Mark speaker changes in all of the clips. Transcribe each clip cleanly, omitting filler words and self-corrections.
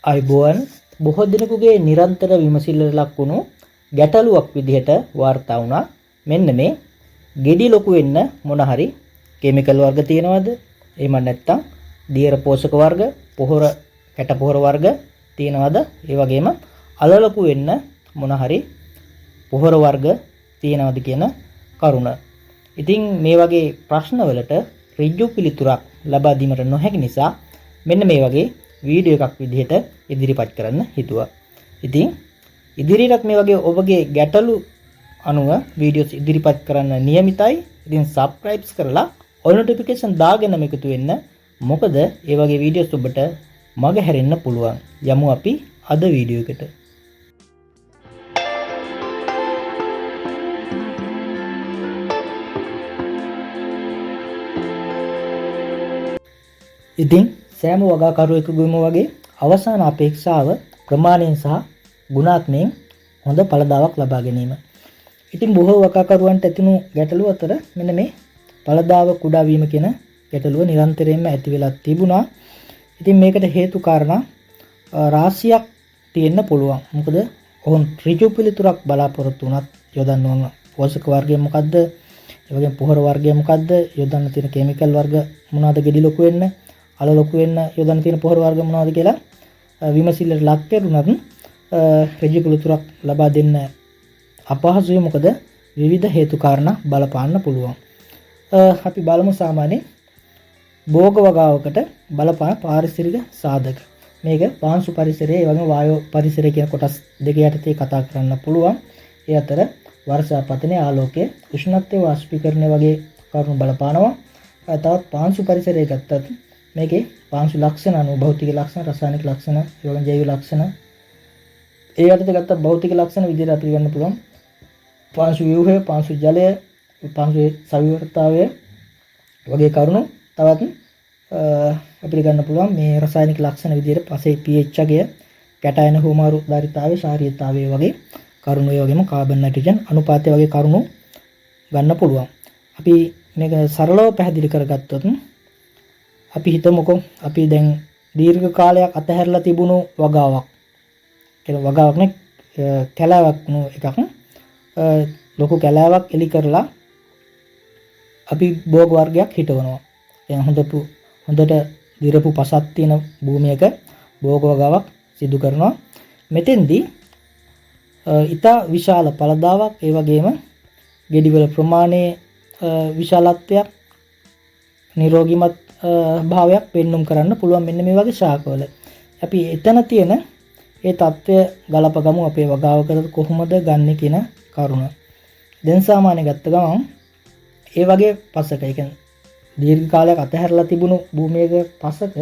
Speaker 1: අයිබෝවන් බොහෝ දෙනෙකුගේ නිරන්තර විමසිල්ලට ලක් වුණු ගැටලුවක් විදිහට වාර්තා වුණා. මෙන්න මේ ගෙඩි ලොකු වෙන්න මොන හරි කෙමිකල් වර්ග තියෙනවද? එහෙම නැත්නම් දියර පෝෂක වර්ග, පොහොර කැට පොහොර වර්ග තියෙනවද? ඒ වගේම අල ලොකු වෙන්න මොන හරි පොහොර වර්ග තියෙනවද කියන කරුණ. ඉතින් මේ වගේ ප්‍රශ්නවලට ඍජු පිළිතුරක් ලබා දීමට නොහැකි නිසා මෙන්න මේ වගේ වීඩියෝ එකක් විදිහට ඉදිරිපත් කරන්න හිතුවා. ඉතින් ඉදිරියටත් මේ වගේ ඔබගේ ගැටලු අනුව වීඩියෝස් ඉදිරිපත් කරන්න නියමිතයි. ඉතින් සබ්ස්ක්‍රයිබ් කරලා ඔල් නොටිෆිකේෂන් දාගෙනම එකතු වෙන්න. මොකද ඒ වගේ වීඩියෝස් ඔබට මග හැරෙන්න පුළුවන්. යමු අපි අද වීඩියෝ එකට. ඉතින් සෑම වගාකරුවෙකුගේම වගේ අවසාන අපේක්ෂාව ප්‍රමාණයෙන් සහ ගුණාත්මයෙන් හොඳ ඵලදාවක් ලබා ගැනීම. ඉතින් බොහෝ වගාකරුවන්ට ඇතිවුණු ගැටලුව අතර මෙන්න මේ ඵලදාව කුඩා වීම කියන ගැටලුව නිරන්තරයෙන්ම ඇති වෙලා තිබුණා. ඉතින් මේකට හේතු කාරණා රාශියක් තියෙන්න පුළුවන්. මොකද ඔවුන් ඍජු පිළිතුරක් බලාපොරොත්තු වුණත් යොදන්න ඕන පෝෂක වර්ගය මොකද්ද? ඒ වගේම පොහොර වර්ගය මොකද්ද? යොදන්න තියෙන කෙමිකල් වර්ග මොනවද ගෙඩි ලොකු වෙන්න? අල ලොකු වෙන්න යොදන්න තියෙන පොහොර වර්ග මොනවද කියලා විමසිල්ලට ලක් කෙරුණත් ඍජු පිළිතුරක් ලබා දෙන්න අපහසුයි. මොකද විවිධ හේතු කාරණා බලපාන්න පුළුවන්. අපි බලමු සාමාන්‍ය භෝග වගාවකට බලපාන පාරිසරික සාධක. මේක පාංශු පරිසරය, ඒ වගේම වායෝ පරිසරය කියන කොටස් දෙක යටතේ කතා කරන්න පුළුවන්. ඒ අතර වර්ෂාපතනය, ආලෝකය, උෂ්ණත්වය, වාෂ්පීකරණය වගේ කරුණු බලපානවා. තවත් පාංශු පරිසරය ගත්තත් මේකේ පාංශු ලක්ෂණ අනුව භෞතික ලක්ෂණ, රසායනික ලක්ෂණ, ඒ වගේම ජෛව ලක්ෂණ. ඒ යටතේ ගත්ත භෞතික ලක්ෂණ විදිහට අපි ගන්න පුළුවන් පාංශු ව්‍යුහය, පාංශු ජලය, පාංශු සවිවර්තාවය වගේ කරුණු. තවත් අපිට ගන්න පුළුවන් මේ රසායනික ලක්ෂණ විදිහට පසේ pH අගය, කැටයන හුවමාරු ධාරිතාවය, ශාරීයතාවය වගේ කරුණු, ඒ වගේම කාබන් නයිට්‍රජන් අනුපාතය වගේ කරුණු ගන්න පුළුවන්. අපි මේක සරලව පැහැදිලි කරගත්තොත් අපි හිතමුකෝ අපි දැන් දීර්ඝ කාලයක් අතහැරලා තිබුණු වගාවක් කියලා, වගාවක් නේ කැලෑවක් වුණු එකක්, ලොකු කැලෑවක් එලි කරලා අපි භෝග වර්ගයක් හිටවනවා. දැන් හොඳට දිරපු පසක් තියෙන භූමියක භෝග වගාවක් සිදු කරනවා. මෙතෙන්දී ඉතා විශාල ඵලදාවක්, ඒ වගේම ගෙඩිවල ප්‍රමාණයේ විශාලත්වයක්, නිරෝගිමත් භාවයක් පෙන්눔 කරන්න පුළුවන් මෙන්න මේ වගේ ශාකවල. අපි එතන තියෙන ඒ తත්වය ගලපගමු අපේ වගාව කරලා කොහොමද ගන්නෙ කියන කරුණ. දැන් සාමාන්‍ය ගත්ත ගමන් ඒ වගේ පසක, ඒ කියන්නේ දීර්ඝ කාලයක් අතහැරලා තිබුණු භූමියක පසක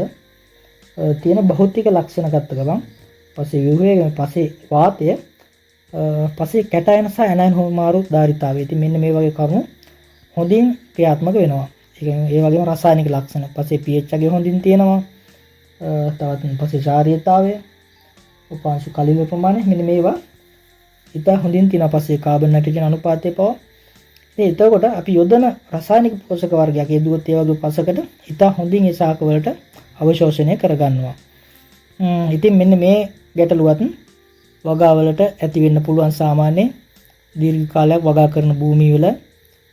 Speaker 1: තියෙන භෞතික ලක්ෂණ ගත්ත ගමන් පසේ ව්‍යුහය, පසේ වාතය, පසේ කැටයන සහ ඇනයන් හෝමාරු ධාරිතාවය. ඉතින් මෙන්න මේ වගේ කරුණු හොඳින් ක්‍රියාත්මක වෙනවා. ඒ කියන්නේ ඒ වගේම රසායනික ලක්ෂණ පසේ pH අගය හොඳින් තියෙනවා. තවත් පසේ ශාරීයතාවය, උපාංශු කලිල ප්‍රමාණය, මෙන්න මේවා ඉතා හොඳින් තියෙනවා. පසේ කාබන් නයිට්‍රජන් අනුපාතය පවා. ඉතින් එතකොට අපි යොදන රසායනික පෝෂක වර්ගයක් යෙදුවොත් ඒ වගේ පසකට ඉතා හොඳින් ඒ ශාක වලට අවශෝෂණය කරගන්නවා. ඉතින් මෙන්න මේ ගැටලුවත් වගාවලට ඇති වෙන්න පුළුවන්. සාමාන්‍ය දීර්ඝ කාලයක් වගා කරන භූමිය වල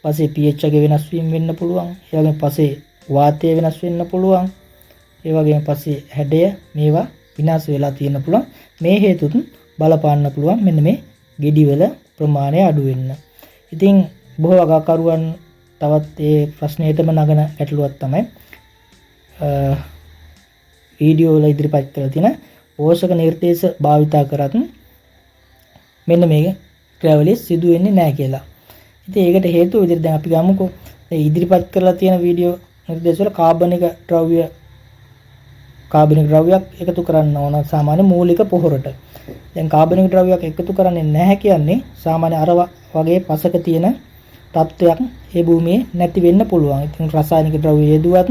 Speaker 1: පසේ pH එක වෙනස් වීම වෙන්න පුළුවන්. ඒ වගේම පසේ වාතය වෙනස් වෙන්න පුළුවන්. ඒ වගේම පසේ හැඩය මේවා විනාශ වෙලා තියෙන්න පුළුවන්. මේ හේතුත් බලපාන්න පුළුවන් මෙන්න මේ ගෙඩිවල ප්‍රමාණය අඩු වෙන්න. ඉතින් බොහෝ වගාකරුවන් තවත් ඒ ප්‍රශ්නයටම නගන ගැටලුවක් තමයි වීඩියෝ වල ඉදිරිපත් කරලා තියෙන පෝෂක නිර්දේශ භාවිතා කරත් මෙන්න මේ ක්‍රියාවලිය සිදු වෙන්නේ නැහැ කියලා. ඉතින් ඒකට හේතුව විදිහට දැන් අපි ගමුකෝ මේ ඉදිරිපත් කරලා තියෙන වීඩියෝ නිර්දේශ වල කාබනික ද්‍රව්‍යයක් එකතු කරන්න ඕන සාමාන්‍ය මූලික පොහොරට. දැන් කාබනික ද්‍රව්‍යයක් එකතු කරන්නේ නැහැ කියන්නේ සාමාන්‍ය අර වගේ පසක තියෙන තත්ත්වයක් ඒ භූමියේ නැති වෙන්න පුළුවන්. ඉතින් රසායනික ද්‍රව්‍ය යෙදුවත්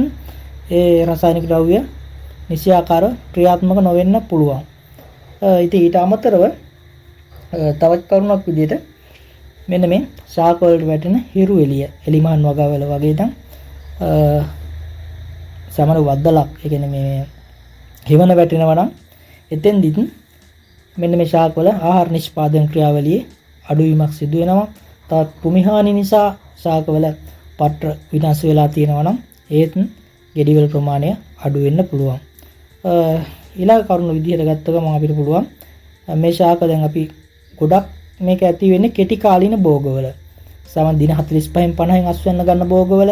Speaker 1: ඒ රසායනික ද්‍රව්‍ය නිසියාකාර ක්‍රියාත්මක නොවෙන්න පුළුවන්. ඉතින් ඊට අමතරව තවත් කරුණක් විදිහට මෙන්න මේ ශාක වලට වැටෙන හිරු එළිය, එලිමහන් වගාවල වගේ දැන් සමහර වද්දලක්, ඒ කියන්නේ මේ හිවන වැටෙනවා නම් එතෙන්දිත් මෙන්න මේ ශාකවල ආහාර නිෂ්පාදන ක්‍රියාවලියේ අඩුවීමක් සිදු වෙනවා. තවත් කෘමිහානි නිසා ශාකවල පත්‍ර විනාශ වෙලා තියෙනවා නම් ඒත් ගෙඩිවල ප්‍රමාණය අඩු වෙන්න පුළුවන්. ඊළඟ කරුණ විදිහට ගත්ත ගමන් අපිට පුළුවන් මේ ශාක දැන් අපි ගොඩක් මේක ඇති වෙන්නේ කෙටි කාලීන භෝගවල. සාමාන්‍ය දින 45න් 50න් අස්වැන්න ගන්න භෝගවල.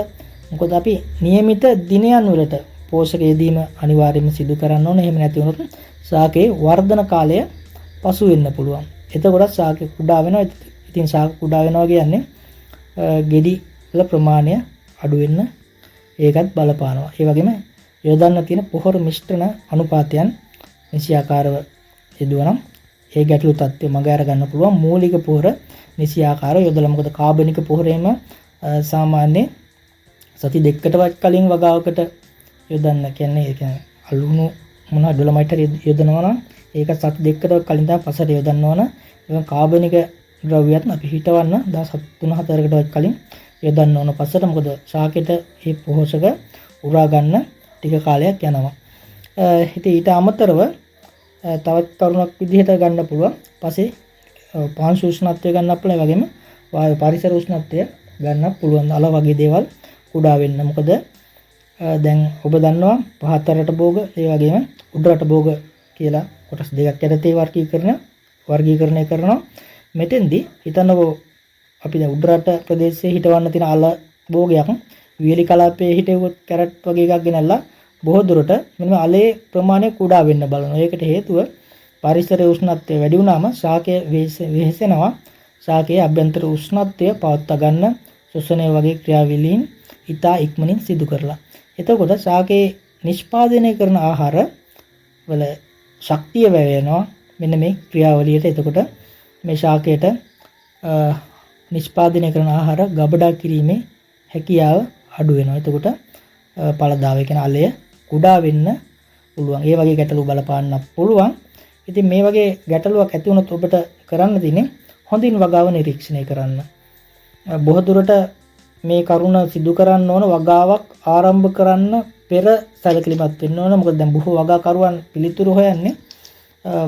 Speaker 1: මොකද අපි නියමිත දිනයන් වලට පෝෂක යෙදීම අනිවාර්යයෙන්ම සිදු කරන්න ඕනේ. එහෙම නැති වුණොත් ශාකයේ වර්ධන කාලය පසු වෙන්න පුළුවන්. එතකොට ශාකය කුඩා වෙනවා. ඉතින් ශාක කුඩා වෙනවා කියන්නේ ගෙඩි වල ප්‍රමාණය අඩු වෙන්න ඒකත් බලපානවා. ඒ වගේම යොදන්න තියෙන පොහොර මිශ්‍රණ අනුපාතයන් නිසියාකාරව යෙදුවා නම් ඒ ගැටලු තත්ත්වය මග අර ගන්න පුළුවන්. මූලික පොහොර නිසියාකාරව යොදලා, මොකද කාබනික පොහොර එහෙම සාමාන්‍ය සති දෙකකටවත් කලින් වගාවකට යොදන්න කියන්නේ, ඒ කියන්නේ අලුණු මොනවා ඩොලමයිට් හරි යොදනවා නම් ඒක සති දෙකකට කලින් තමයි පසට යොදන්න ඕන. ඒ වගේම කාබනික ද්‍රව්‍යයත් අපි හිටවන්න දවස් 3-4කටවත් කලින් යොදන්න ඕන පසට. මොකද ශාකෙට මේ පෝෂක උරා ගන්න ටික කාලයක් යනවා. ඉතින් ඊට අමතරව තවත් කරුණක් විදිහට ගන්න පුළුවන් පසේ පාංශු උෂ්ණත්වය ගන්න පුළුවන්. ඒ වගේම වායු පරිසර උෂ්ණත්වය ගන්න පුළුවන්. අල වගේ දේවල් කුඩා වෙන්න. මොකද දැන් ඔබ දන්නවා පහත රට භෝග, ඒ වගේම උඩ රට භෝග කියලා කොටස් දෙකක් යටතේ වර්ගීකරණය කරනවා. මෙතෙන්දී හිතන්නකෝ අපි දැන් උඩ රට ප්‍රදේශයේ හිටවන්න තියෙන අල භෝගයක් වියලි කලාපයේ හිටෙව්වොත් කැරට් වගේ එකක් ගෙනල්ලා බොහෝ දුරට මෙන්න අලේ ප්‍රමාණය කුඩා වෙන්න බලනවා. ඒකට හේතුව පරිසරයේ උෂ්ණත්වය වැඩි වුණාම ශාකය වෙහෙසෙනවා. ශාකයේ අභ්‍යන්තර උෂ්ණත්වය පවත්වා ගන්න ශ්වසනය වගේ ක්‍රියාවලීන් ඉතා ඉක්මනින් සිදු කරලා. එතකොට ශාකයේ නිෂ්පාදනය කරන ආහාර වල ශක්තිය වැය වෙනවා මෙන්න මේ ක්‍රියාවලියට. එතකොට මේ ශාකයට නිෂ්පාදනය කරන ආහාර ගබඩා කිරීමේ හැකියාව අඩු වෙනවා. එතකොට පළදාව, ඒ කියන්නේ අලය කුඩා වෙන්න පුළුවන්. ඒ වගේ ගැටලු බලපාන්න පුළුවන්. ඉතින් මේ වගේ ගැටලුවක් ඇති වුණොත් ඔබට කරන්න තියෙන්නේ හොඳින් වගාව නිරීක්ෂණය කරන්න. බොහෝ දුරට මේ කරුණ සිදු කරන්න ඕන වගාවක් ආරම්භ කරන්න පෙර සැලකිලිමත් වෙන්න ඕන. මොකද දැන් බොහෝ වගාකරුවන් පිළිතුරු හොයන්නේ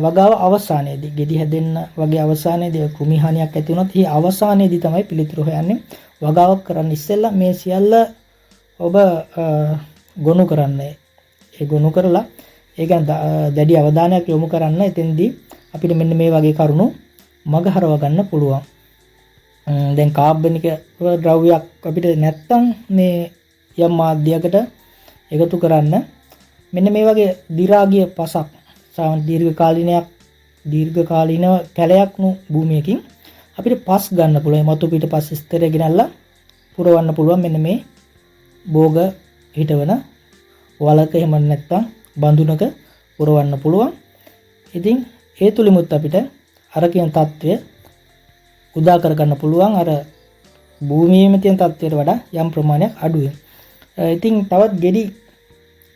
Speaker 1: වගාව අවසානයේදී, ගෙඩි හැදෙන්න වගේ අවසානයේදී කෘමි හානියක් ඇති වුණොත් ඒ අවසානයේදී තමයි පිළිතුරු හොයන්නේ. වගාවක් කරන්න ඉස්සෙල්ලා මේ සියල්ල ඔබ ගොනු කරන්න. ඒ ගොනු කරලා ඒ ගැන දැඩි අවධානයක් යොමු කරන්න. එතෙන්දී අපිට මෙන්න මේ වගේ කරුණු මග හරව ගන්න පුළුවන්. දැන් කාබනික ද්‍රව්‍යයක් අපිට නැත්තම් මේ යම් මාධ්‍යයකට එකතු කරන්න මෙන්න මේ වගේ දි รา ගිය පසක්, සාමාන්‍ය දීර්ඝකාලීනව කැලයක් වුණු භූමියකින් අපිට පස් ගන්න පුළුවන්. මතු පිට පස් ස්තරය ගෙනල්ලා පුරවන්න පුළුවන් මෙන්න මේ භෝග හිටවන වලක, එහෙම නැත්තම් බඳුනක පුරවන්න පුළුවන්. ඉතින් ඒ තුලිමුත් අපිට අර කියන තත්ත්වය උදා කරගන්න පුළුවන් අර භූමියේම තියෙන තත්ත්වයට වඩා යම් ප්‍රමාණයක් අඩුවෙන්. ඉතින් තවත් ගෙඩි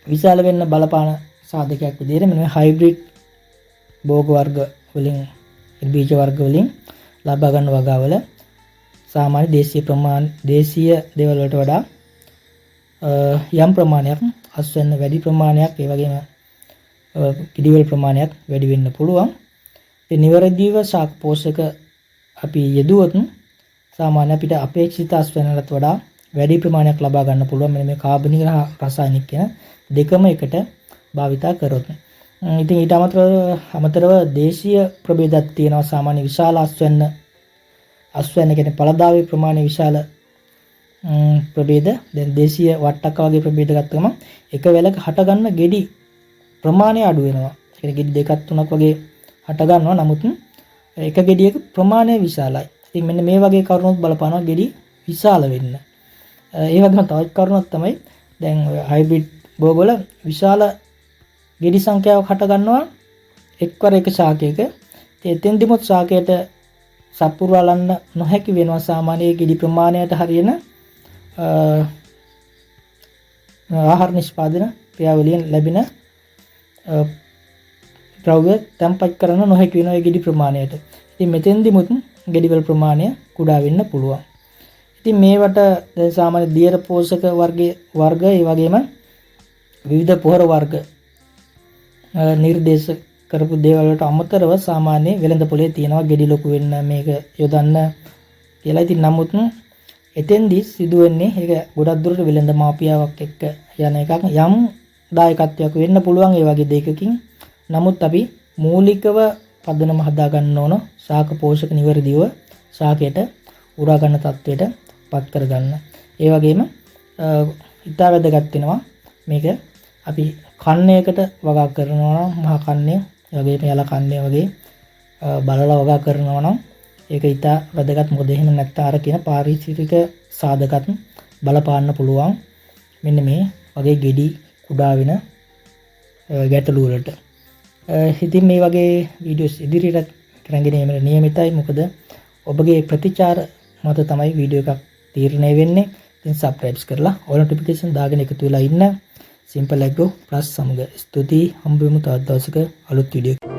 Speaker 1: විශාල වෙන්න බලපාන සාධකයක් විදිහට මෙන්න මේ හයිබ්‍රිඩ් භෝග වර්ග වලින්, බීජ වර්ග වලින් ලබා ගන්න වගාවල සාමාන්‍ය දේශීය ප්‍රමාණ, දේශීය දේවල් වලට වඩා යම් ප්‍රමාණයක් අස්වැන්න වැඩි ප්‍රමාණයක්, ඒ වගේම කිඩිවල ප්‍රමාණයක් වැඩි වෙන්න පුළුවන්. ඉතින් නිවැරදිව ශාක පෝෂක අපි යෙදුවොත් සාමාන්‍ය අපිට අපේක්ෂිත අස්වැන්නට වඩා වැඩි ප්‍රමාණයක් ලබා ගන්න පුළුවන් මෙන්න මේ කාබනික හා රසායනික කියන දෙකම එකට භාවිතා කරොත්. ඉතින් ඊට අමතරව දේශීය ප්‍රභේදයක් තියෙනවා. සාමාන්‍ය විශාල අස්වැන්න කියන්නේ පළදාවේ ප්‍රමාණය විශාල ප්‍රභේද. දැන් දේශීය වට්ටක්ක වගේ ප්‍රභේද ගත්තම එක වැලක හටගන්න ගෙඩි ප්‍රමාණය අඩු වෙනවා. ඒ කියන්නේ ගෙඩි දෙකක් තුනක් වගේ හට ගන්නවා. නමුත් එක ගෙඩියක ප්‍රමාණය විශාලයි. ඉතින් මෙන්න මේ වගේ කරුණුත් බලපානවා ගෙඩි විශාල වෙන්න. ඒ වගේම තවත් කරුණක් තමයි දැන් ඔය හයිබ්‍රිඩ් භෝගවල විශාල ගෙඩි සංඛ්‍යාවක් හට ගන්නවා එක්වර එක ශාකයක. ඉතින් එතෙන්දිමුත් ශාකයට සපුරවලන්න නොහැකි වෙනවා සාමාන්‍ය ගෙඩි ප්‍රමාණයට හරියන ආහාර නිෂ්පාදන ක්‍රියාවලියෙන් ලැබෙන ද්‍රව්‍ය තැන්පත් කරන්න නොහැකි වෙනවා ඒ ගෙඩි ප්‍රමාණයට. ඉතින් මෙතෙන්දිමුත් ගෙඩිවල ප්‍රමාණය කුඩා වෙන්න පුළුවන්. ඉතින් මේවට දැන් සාමාන්‍ය දියර පෝෂක වර්ග, ඒ වගේම විවිධ පොහොර වර්ග නිර්දේශ කරපු දේවල් වලට අමතරව සාමාන්‍ය වෙළඳ පොලේ තියෙනවා ගෙඩි ලොකු වෙන්න මේක යොදන්න කියලා. ඉතින් නමුත් එතෙන්දී සිදුවෙන්නේ ඒක ගොඩක් දුරට වෙළඳ මාෆියාවක් එක්ක යන එකක්. යම් දායකත්වයක් වෙන්න පුළුවන් ඒ වගේ දෙයකකින්. නමුත් අපි මූලිකව පදනම හදා ගන්න ඕන ශාක පෝෂක නිවැරදිව ශාකයට උරා ගන්න තත්වයට පත් කරගන්න. ඒ වගේම ඉතා වැදගත් වෙනවා මේක අපි කන්නයකට වගා කරනවා නම් මහා කන්නය, ඒ වගේම යල කන්නය වගේ බලලා වගා කරනවා නම් ඒක ඉතා වැදගත්. මොකද එහෙම නැත්නම් අර කියන පාරිසරික සාධකත් බලපාන්න පුළුවන් මෙන්න මේ වගේ ගෙඩි කුඩා වෙන ගැටලු වලට. ඉතින් මේ වගේ වීඩියෝස් ඉදිරියටත් රැඳගෙන ඒමට නියමිතයි. මොකද ඔබගේ ප්‍රතිචාර මත තමයි වීඩියෝ එකක් තීරණය වෙන්නේ. ඉතින් සබ්ස්ක්‍රයිබ් කරලා ඕල් නොටිෆිකේෂන් දාගෙන එකතු වෙලා ඉන්න සිම්පල් ඇග්‍රෝ ප්ලස් සමග. ස්තුතියි. හම්බ වෙමු තවත් දවසක අලුත් වීඩියෝ.